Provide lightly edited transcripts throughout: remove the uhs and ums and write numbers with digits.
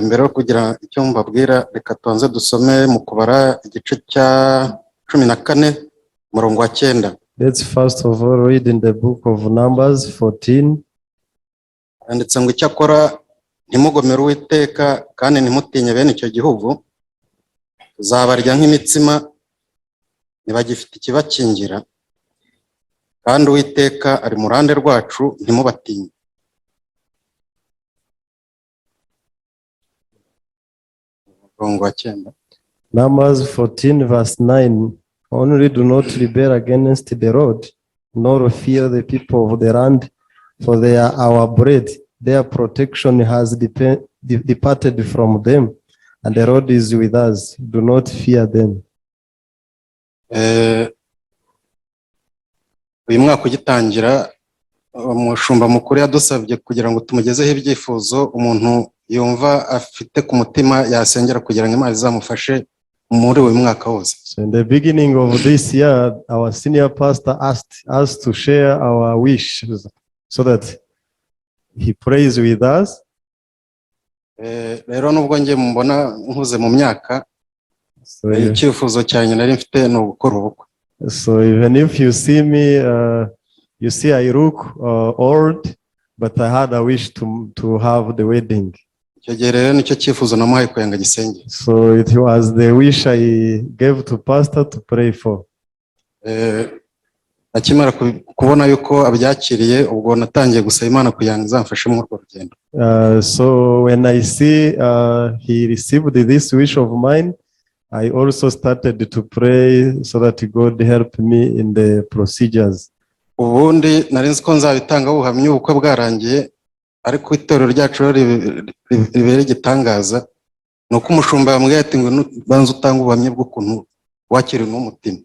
Mbere yo kugira icyo mbabwira, reka tubanze dusome mu Kubara igice cya 14, umurongo wa 9. Let's first of all read in the book of Numbers 14. Handitse ngo: "Icyakora ntimugomere Uwiteka kandi ntimutinye bene icyo gihugu. Tuzabarya nk'imitsima, ntibagifite ikibakingira, kandi Uwiteka ari mu ruhande rwacu, ntimubatinye." Umurongo wa 9. Numbers 14, verse 9. "Only do not rebel against the Lord, nor fear the people of the land, for they are our bread. Their protection has departed from them, and the Lord is with us. Do not fear them." Uyu mwaka ugitangira, umushumba mukuru yadusabye kugira ngo tumugezeho ibyifuzo umuntu yumva afite ku mutima yasengera kugira ngo Imana izamufashe muri uyu mwaka wose. So in the beginning of this year, our senior pastor asked us to share our wishes so that he prays with us. Rero nubwo njye mbona nkuze mu myaka, So, icyifuzo cyanjye nari mfite ni ugukora ubukwe. So even if you see me, you see I look old, but I had a wish to have the wedding. Icyo gihe rero nicyo cyifuzo namuhaye kugira ngo agisengere. So it was the wish I gave to pastor to pray for. Akimara kubona yuko abyakiriye, ubwo natangiye gusaba Imana kugira ngo izamfashe muri urwo rugendo. So when I see he received this wish of mine, I also started to pray so that God help me in the procedures. Ubundi nari nzi ko nzabitanga ubuhamya ubukwe bwarangiye, ariko itorero ryacu rero ribera igitangaza ni uko umushumba yambwiye ati ngo banza utange ubuhamya bw'ukuntu wakiriwe n'umutima.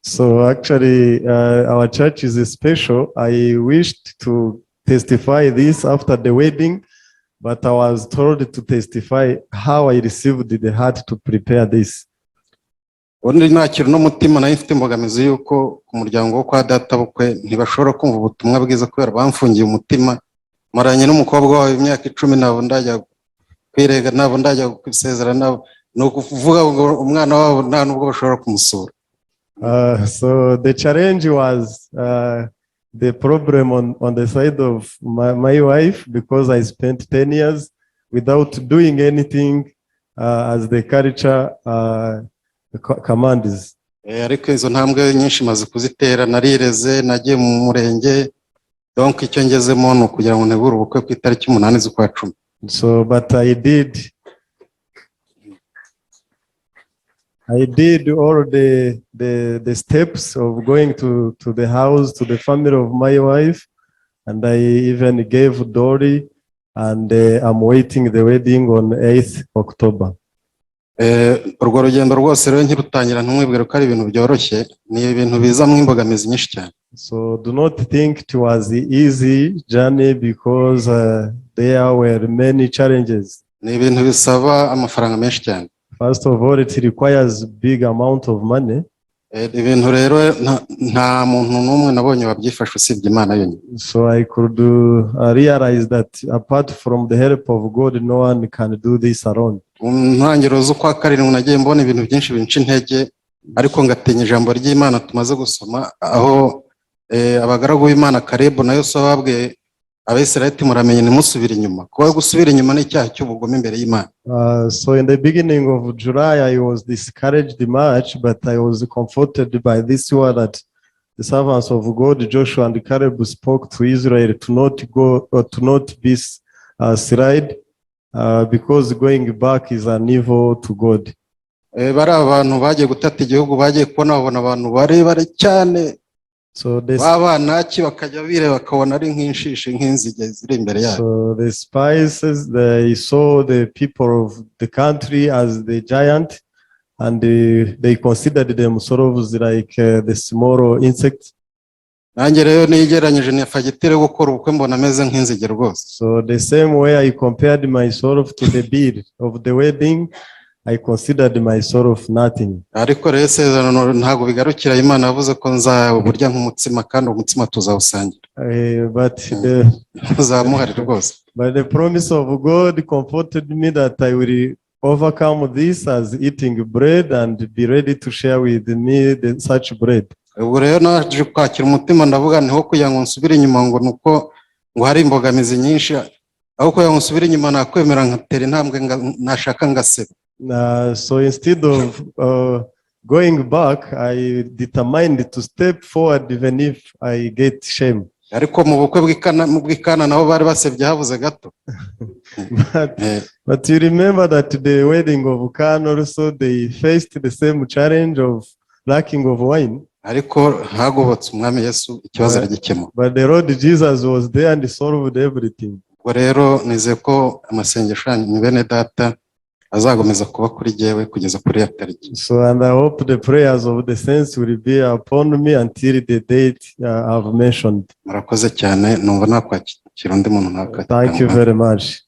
So actually, our church is special. I wished to testify this after the wedding, but I was told to testify how I received the heart to prepare this. Ubundi nakira n'umutima nari mfite imbogamizi y'uko ku muryango wo kwa data bukwe ntibashobora kumva ubutumwa bwiza kubera bamfungiye umutima. Maranye n'umukobwa wawe imyaka 10, ntabwo ndajya kwirega, ntabwo ndajya gusezera nabo. Ni ukuvuga ngo umwana wabo nta nubwo bashobora kumusura. So the challenge was the problem on the side of my wife, because I spent 10 years without doing anything as the culture commands. Ariko izo ntambwe nyinshi maze kuzitera. Narireze, nagiye mu murenge. Donc icyo ngezemo ni ukugira ngo ntegure ubukwe ku itariki 8 z'ukwa 10. So, but I did all the steps of going to the house, to the family of my wife, and I even gave dowry, and I'm waiting the wedding on 8th October. Urwo rugendo rwose rero nkirutangira, ntimwibwire ko ari ibintu byoroshye, ni ibintu bizamo imbogamizi nyinshi cyane. So do not think it was the easy journey, because there were many challenges. Ni ibintu bisaba amafaranga menshi cyane. First of all, it requires big amount of money. Ibintu rero nta muntu n'umwe nabonye wabyifashe usibye Imana yonyine. So I could realize that apart from the help of God, no one can do this alone. Mu ntangiriro z'ukwa 7 nagiye mbona ibintu byinshi binca intege, ariko ngatinya ijambo ry'Imana tumaze gusoma, aho abagaragu b'Imana Kalebu na Yosuwa babwiye Abisirayeli ati: "Muramenye ntimusubire inyuma," kuko gusubira inyuma ni icyaha cy'ubugome imbere y'Imana. So in the beginning of July, I was discouraged much, but I was comforted by this word that the servants of God, Joshua and Caleb, spoke to Israel to not go or to not be slide, because going back is an evil to God. Bari abantu bagiye gutata igihugu, bagiye kubona babona abantu barebare cyane So the b'Abanaki, bakajya bireba bakabona ari nk'inshishi, nk'inzige ziri imbere yabo. So the spies, they saw the people of the country as the giant, and they considered themselves like the small insects. Nanjye rero nigereranyije na fagitire yo gukora ubukwe, mbona ameze nk'inzige rwose. So the same way I compared myself to the bill of the wedding, I considered myself nothing. Ariko rero isezerano ntabwo bigarukira. Imana yavuze ko nzaburya nk'umutsima kandi umutsima tuzawusangira. But the Muzaba muhari rwose. But the promise of God comforted me that I will overcome this as eating bread and be ready to share with me such bread. Ubwo rero naje kwakira umutima, ndavuga ntiho kugira ngo nsubire inyuma ngo nuko ngo hari imbogamizi nyinshi, aho kugira ngo nsubire inyuma nakwemera nkatera intambwe nashaka ngaseba. So instead of going back, I determined to step forward even if I get shame. Ariko mu bukwe bw'i Kana nabo bari basebye habuze gato. But you remember that the wedding of Cana also, they faced the same challenge of lacking of wine. Ariko hagobotse Umwami Yesu, ikibazo aragikemura. But the Lord Jesus was there and solved everything. Ubwo rero nizeye ko amasengesho yanyu, bene data, azakomeza kuba kuri jyewe kugeza kuri iyo tariki. So, and I hope the prayers of the saints will be upon me until the date I've mentioned. Murakoze cyane, numva nakwakira undi muntu. Thank you very much.